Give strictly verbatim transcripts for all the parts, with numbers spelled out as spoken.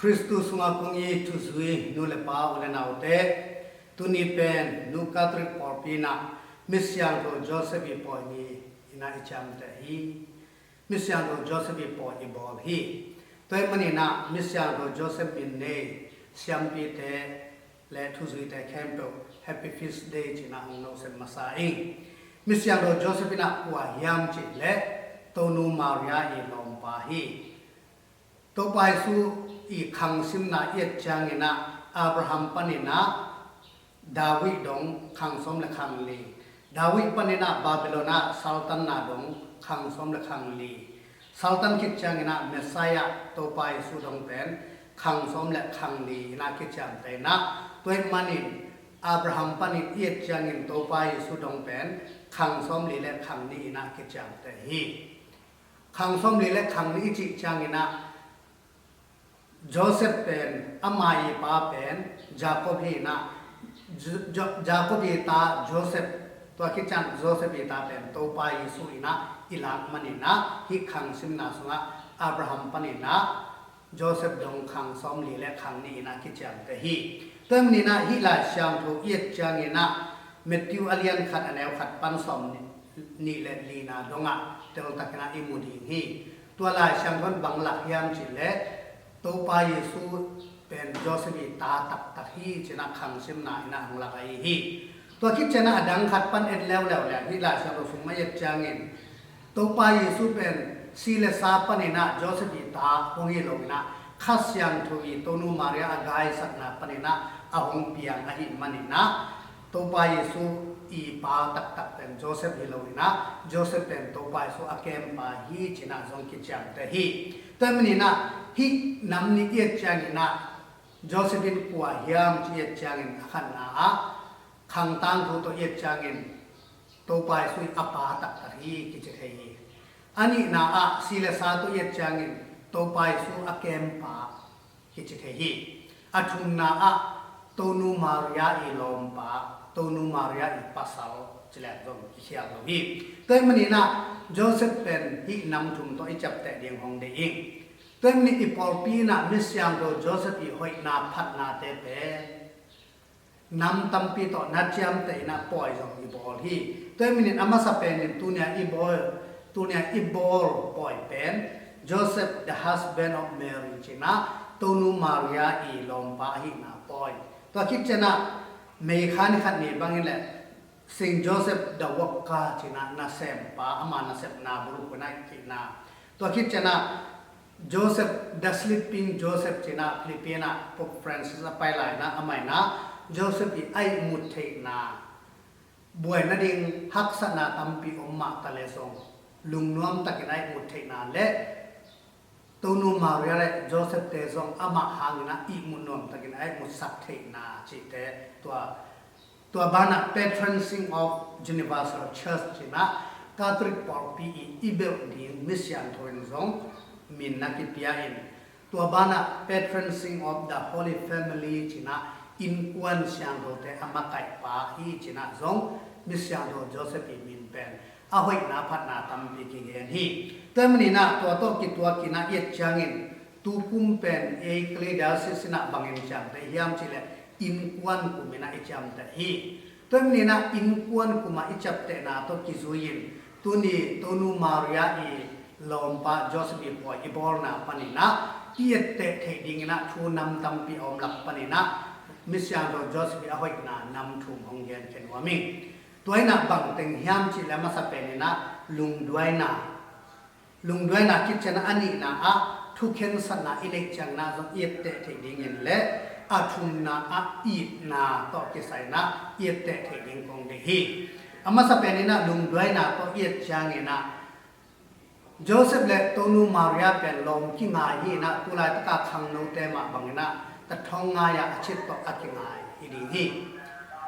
Khristu sungah kong it thuzui nu le pa, u le naute, tuni pen Nu Catholic pawlpi in ah Misiangtho Joseph i pawi ni in ah i ciamteh hi. Misiangtho Joseph i pawi i bawl hi. Tua ahih manin ah Misiangtho Joseph min nei siampite le thuzuite khempeuh Happy Feast Day ci-in ah hong nawhsem masa ing. Misiangtho Joseph in ah kua hiam cih leh Tonu Maria i lawmpa hi. Topa Jesu i khangsimna i et ciangin ah Abraham panin ah David dong khang sawm le khang li, David panin ah Babylon ah saltanna dong khang sawm le khang li, saltan khit ciangin ah Messiah Topa Jesu dong pen khang sawm le khang li in ah kiciamteh in ah, tua ahih manin Abraham panin i et ciangin Topa Jesu dong pen khang sawm li le khang nih in ah kiciamteh hi. Khang sawm li le khang nih i cih ciangin ah Joseph pen ama i pa pen Jacob hi in ah, Jo-, Jo-, Jacob i ta Joseph, tua khit ciang Joseph i ta pen Topa Jesu in ah i lak manin ah hih khangsimna sungah Abraham panin ah Joseph dong khang sawm li le khang nih in ah kiciamteh hi. Tua ahih manin ah hih Lai Siangtho i et ciangin ah Matthew a lian khat a neu khat pan sawm nih le lina dongah teltakin ah i mu ding hi. Tua Lai Siangtho in bang lak hiam cih leh Topa Jesu pen Joseph i ta taktak hi ci-in ah khangsimna in ah hong lak ahi hi. Tua khit ciangin ah a dang khat pan et leuleu le hih Lai Siangtho sung mah i et ciangin Topa Jesu pen si le sa panin ah Joseph i ta hong hi lo in ah Kha Siangtho i Tonu Maria a gaisakna panin ah a hong piang ahih manin ah Topa Jesu i pa taktak pen Joseph hi lo in ah Joseph pen Topa Jesu a kempa hi ci-in ah zong kiciamteh hi. Tua ahih manin ah hih nam nih i et ciangin ah Joseph in kua hiam ci i et ciangin a khatna ah khang tangthu tawh i et ciangin Topa Jesu i a pa taktak hi kici thei hi. A nihna ah si le sa tawh i et ciangin Topa Jesu a kempa kici thei hi. A thumna ah Tonu Maria i lawmpa, Tonu Maria i pasal ci leng zong kikhial lo hi. Tua ahih manin ah Joseph pen hih nam thum tawh i ciapteh ding hong deih ing. Tua ahih manin i pawlpi in ah Misiangtho Joseph i hoihna phatnate pen nam tampi tawh na ciamteh in ah pawi zong i bawl hi. Tua ahih manin a masa penin tuni-a i bawl, tuni-a i bawl pawi pen Joseph, the husband of Mary ci-in ah Tonu Maria i lawmpa ahihna pawi. Tua khit ciangin ah May kha ni khat ni bangin le Saint Joseph the Worker ci-in ah nasempa, ama nasepna bulphuh in ah i theihna. Tua khit ciangin ah Joseph, the Sleeping Joseph ci-in ah Philippine ah Pope Francis a pai lai-in ah amah in ah Joseph i a ihmut theihna, buaina ding haksatna tampi om mah ta leh zong lungnuam takin a ihmut theihna le Tonu Maria le Joseph-te zong amah hangin ah ihmut nuam takin a ihmutsak theihna cihte tua Tua banah Patron Saint of Universal Church ci-in ah Catholic pawlpi i i belh ding Misiangtho in zong min na kipia in, tua banah Patron Saint of the Holy Family ci-in ah innkuan siangthote a makaihpa hi ci-in ah zong Misiangtho Joseph i min pen a hoihna phatna tampi kigen hi. Tua ahih manin ah tua tawh kituakin ah i et ciangin tukum pen ei Kalay Diocese in ah bangin ciamteh hiam cih leh innkuan kum in ah i ciamteh hi. Tua ahih manin ah innkuan kum ah i ciamtehna tawh kizui-in tuni Tonu Maria i lawmpa Joseph i pawi i bawlna panin ah i etteh theih dingin ah thu nam tampi a om lak panin ah Misiangtho Joseph i a hoihna nam thum hong genkhen nuam ing. Tua in ah bang teng hiam cih leh a masa penin ah lungduaina, lungduaina khit ciangin ah a nihna ah thukhensatna i neih ciangin ah zong i etteh theih dingin le a thumna ah itna tawh kisai-in ah i etteh theih ding kong deih hi. A masa penin ah lungduaina tawh i et ciangin ah Joseph le Tonu Maria pen lawm kingai hi-in ah tu laitak a khangnote mah bangin ah tathong ngai-ah a cit tawh a kingai hi ding hi.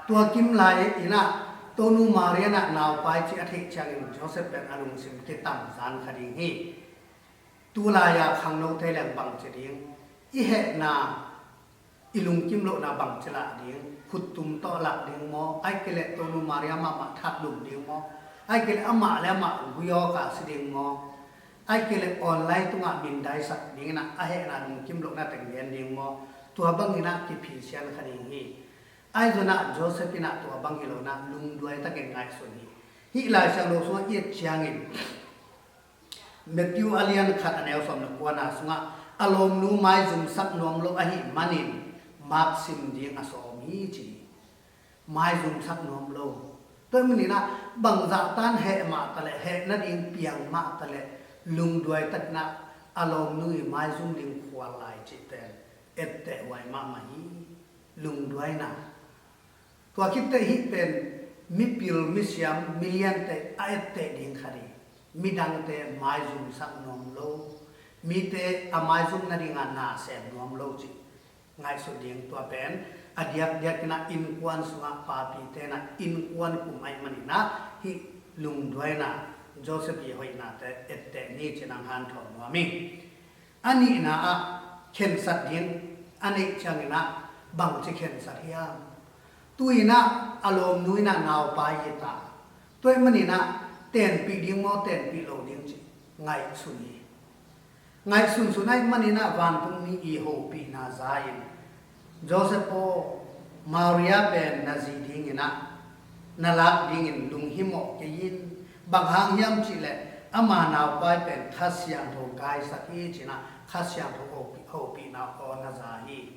Tua kim lai-in ah Tonu Maria in ah naupai cih a theih ciangin Joseph pen a lungsim kitamzan kha ding hi. Tu lai-a khangnote leng bangci ding, i hehna, i lungkim lohna bangci lah ding, khuttum tawh lah ding maw, ahih kei leh Tonu Maria mahmah thatlum ding maw, ahih kei leh amah le amah gui awk a si ding maw, Ahih kei leh online tungah mindaisak dingin ah a hehna lungkim lohna teng gen ding maw? Tua bangin ah kiphisian kha ding hi. Ahi zongin ah Joseph in ah tua bang hi lo in ah lungduai takin ngaihsun hi. Hih Lai Siangtho sungah i et ciangin Matthew a lian khat a neu sawm le kuana sungah a lawmnu maizumsak nuam lo ahih manin maksim ding a sawm hi ci hi. Maizumsak nuam lo. Tua ahih manin ah bangzah tan heh mah taleh, heh nading piang mah taleh, lungduai takin ah a lawmnu i maizum ding khual lai cih pen etteh huai mahmah hi. Lungduaina. Tua khit teh hih pen mipil, misiam, miliante a etteh ding khat hi. Midangte maizumsak nuam lo, mite a maizum nadingah na sem nuam lo cih ngaihsut ding. Tua pen a diakdiakin ah innkuan sungah papite in ah innkuan kum ahih manin ah hih lungduaina, Joseph i hoihnate etteh ni ci-in hong hanthawn nuam ing. A nihna ah khensat ding a neih ciangin ah bangci khensat hiam? Tu-in ah a lawmnu in ah naupai hi ta. Tua ahih manin ah tenpih ding maw, tenpih lo ding cih ngaihsun hi. Ngaihsunsun ahih manin ah vantungmi i hopihna za-in, Joseph aw, Maria pen na zi dingin ah na lak dingin lunghimawh kei in. Bang hang hiam cih leh ama naupai pen Kha Siangtho gaisak hi ci-in ah Kha Siangtho hopih, hopihna aw na za hi.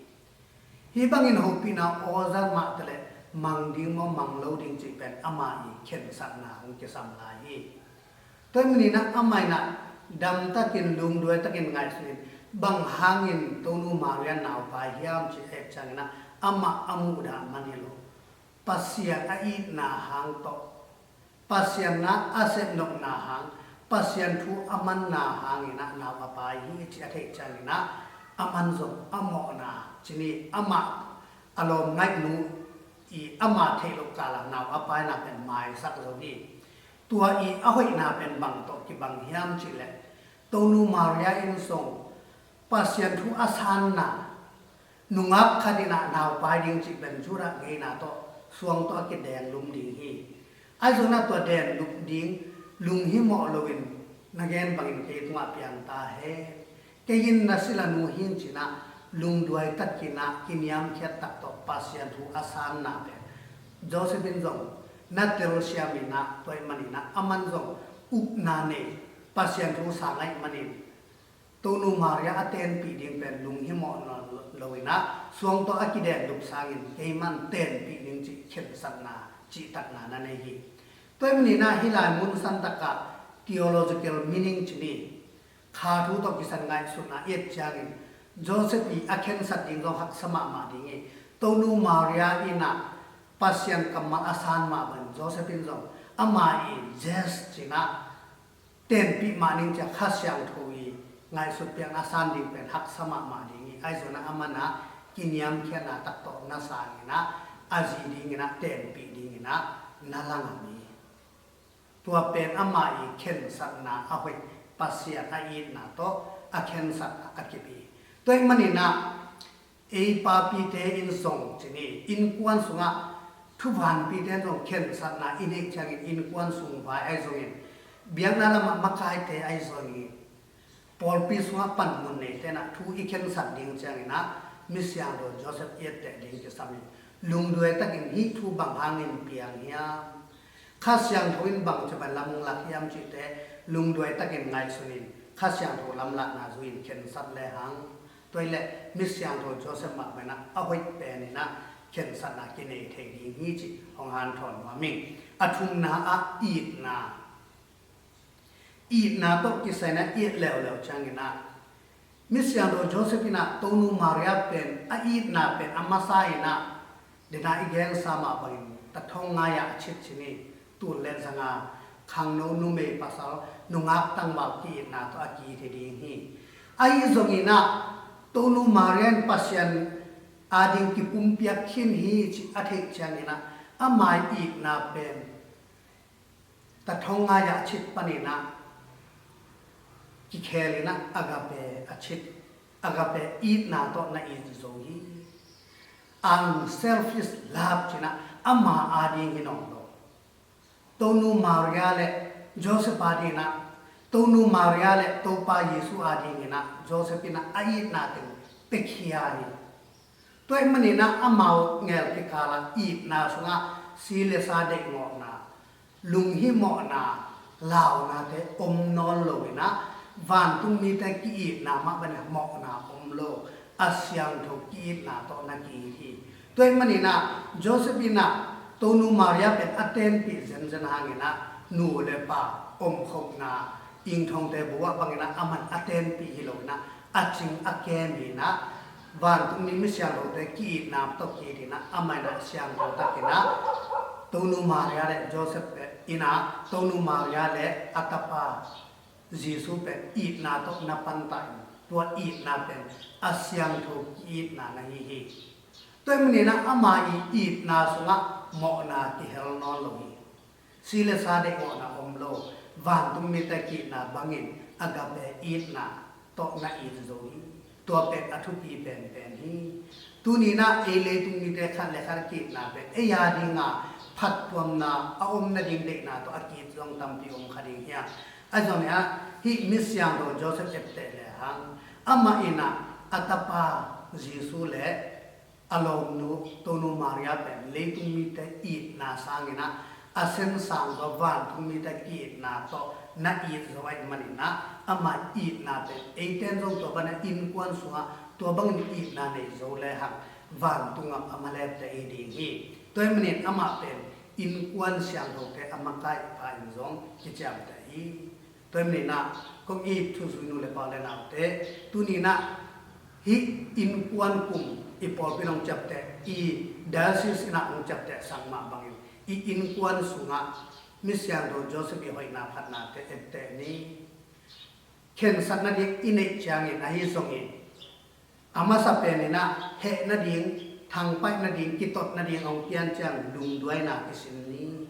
Hih bangin hopihna aw za mah taleh mang ding maw, mang lo ding cih pen ama i khensatna hong kisam lai hi. Tua ahih manin ah amah in ah damtakin, lungduai takin ngaihsun in, bang hangin Tonu Maria naupai hiam cih a et ciangin ah amah a muhdah man hi lo. Pasian a itna hang tawh, Pasian na a sepnopna hang, Pasian thu a manna hangin ah nau a pai hi cih a theih ciangin ah aman zong a mawhna ci ni, amah a lawm ngaihnu i ama theih loh kal ah nau a paina pen maisak zo hi. Tua i a hoihna pen bang tawh kibang hiam cih leh, Tonu Maria in zong Pasian thu a sanna, nungak khat in ah naupai ding cih pen Judah ngeina tawh, suang tawh a kidenglum ding hi. Ahi zongin ah tua denlum ding lunghimawh loin, na gen bangin kei tungah piang ta hen. Kei in na sila nu hi ing ci-in ah lungduai takin ah kiniamkhiat tak tawh Pasian thu a sanna pen Joseph in zong na telsiam in ah, tua ahih manin ah aman zong upna nei, Pasian thu sang ahih manin Tonu Maria a tenpih ding pen lunghimawh nawn loin ah suang tawh a kidenlup sangin keiman tenpih ding cih khensatna, cihtakna na nei hi. Tua ahih manin ah hih lai mun santak ah theological meaning ci ni, kha thu tawh kisan ngaihsutna i et ciangin Joseph i a khensat ding zong haksa mahmah ding hi. Tonu Maria in ah Pasian kammal a san mah bangin Joseph in zong ama i yes ci-in ah tenpih mah ning ci-a Kha Siangtho i ngaihsut piakna a san ding pen haksa mahmah ding hi. Ahi zongin ah aman ah kiniamkhiatna tak tawh na sangin ah a zi dingin ah tenpih dingin ah na langam hi. Tua pen ama i khensatna a hoih, Pasian a itna tawh a khensatna a kip hi. Tua ahih manin ah ei papite in zong ci ni, innkuan sungah thuvanpite in zong khensatna i neih ciangin innkuan sung vai ahi zongin, biakna lamah makaite ahi zongin, pawlpi sungah panmun neite in ah thu i khensat ding ciangin ah Misiangtho Joseph i etteh ding kisam hi. Lungduai takin hih thu bang hangin piang hiam, Kha Siangtho in bangci bang lam hong lak hiam cihte lungduai takin ngaihsun in, Kha Siangtho lamlahna zui-in khensat lehang, tua hi leh Misiangtho Joseph mah bangin ah a hoih pen in ah khensatna kinei thei ding hi cih hong hanthawn nuam ing. A thumna ah itna. Itna tawh kisai-in ah i et leuleu ciangin ah Misiangtho Joseph in ah Tonu Maria pen a itna pen a masa in ah, den a i gensa mah bangin tathong ngai-ah a cit ci ni, tul le zanga khangno numei pasal nungak tangval ki-itna tawh a ki thei ding hi. Ahi zongin ah Tonu Maria in Pasian ading kipumpiak khin hi cih a theih ciangin ah ama i itna pen tathong ngai-ah a cit panin ah kikhel in ah agape a cit, agape itna tawh na it zo hi. Unselfish love ci-in ah ama ading hi nawn lo. Tonu Maria le Joseph adingin ah Tonu Maria le Topa Jesu adingin ah Joseph in ah a itna teng piakhia hi. Tua ahih manin ah amau ngel kikal ah itna sungah si le sa deihgawhna, lunghimawhna, launate om nawn lo in ah, vantung mite ki-itna mah bangin mawhna om lo, a siangtho ki-itna tawh na ki-it hi. Tua ahih manin ah Joseph in ah Tonu Maria pen a tenpih zenzen hangin ah nu le pa omkhopna, ingthongte bu ah bangin ah aman a tenpih hi lo in ah, a cing a kem hi in ah, vantung mi, mi siangthote ki-itna tawh ki-it in ah, amah in ah siangtho takin ah Tonu Maria le Joseph pen in ah, Tonu Maria le a tapa Jesu pen itna tawh na pantah in, tua itna pen a siangtho ki-itna na hi hi. Tua ahih manin ah ama i itna sungah mawhna kihel nawn lo hi. Si le sa deihgawhna om lo, vantung mite ki-itna bangin agape itna tawh na it zo hi. Tua pen a thupi penpen hi. Tuni in ah ei leitung mite khat le khat ki-itna pen ei adingin phattuamna a om nading deihna tawh a ki-it zong tampi om kha ding hi a. Ahi zongin ah hih mi siangtho Joseph etteh lehang, amah in ah a tapa Jesu le a lawmnu Tonu Maria pen leitung mite itna sangin ah a sensang zaw vantung mite ki-itna tawh na it zo ahih manin ah, ama itna pen eite in zong tua bangin innkuan sungah tua bangin itna nei zo lehang vantung ah a malette i hi ding hi. Tua ahih manin amah pen innkuan siangthote a makaihpa in zong kiciamteh hi. Tua ahih manin ah kong it thuzui nu le pa le naute, tuni in ah hih innkuan kum i pawlpi in hong ciapteh, i diocese in ah hong ciaptehsak mah bangin, i innkuan sungah mi siangtho Joseph i hoihna phatnate etteh ni. Khensat nading i neih ciangin ahi zongin, a masa pen in ah heh nading, thangpaih nading, kitot nading a hong pian ciang lungduaina kisin ni.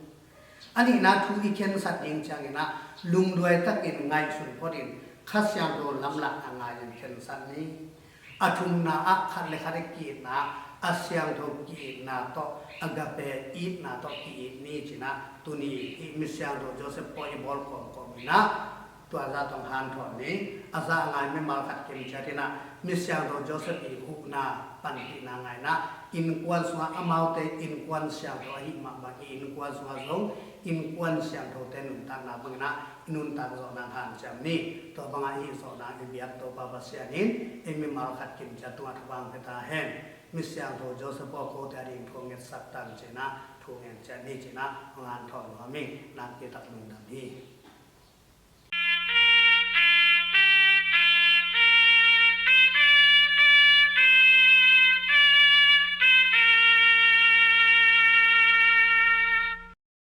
A nihna thu i khensat ding ciangin ah lungduai takin ngaihsun photin Kha Siangtho lamlahna ngai-in khensat ni. A thumna ah khat le khat i ki-itna, a siangtho ki-itna tawh, agape itna tawh ki-it ni ci-in ah, tuni hih mi siangtho Joseph pawi i bawl kawmkawm in ah, tua zah tawh hanthawn ni. A zah a ngai mimal khat kim ciat in ah, mi siangtho Joseph i huhna, panpihna ngai in ah, innkuan sungah amaute innkuan siangtho ahih mah bangin, innkuan sungah zong innkuan siangthote nuntakna bangin ah i nuntak zawh nang hanciam ni. Tua bangah i hih zawh nang i biak Topa Pasian in ei mimal khat kim ciat tungah thupha hong pia ta hen. Mi siangtho Joseph aw, kote ading thu hong ngetsak tan ci-in ah thu ngen ciat ni ci-in ah hong hanthawn nuam ing. Nakpi tak lungdam hi.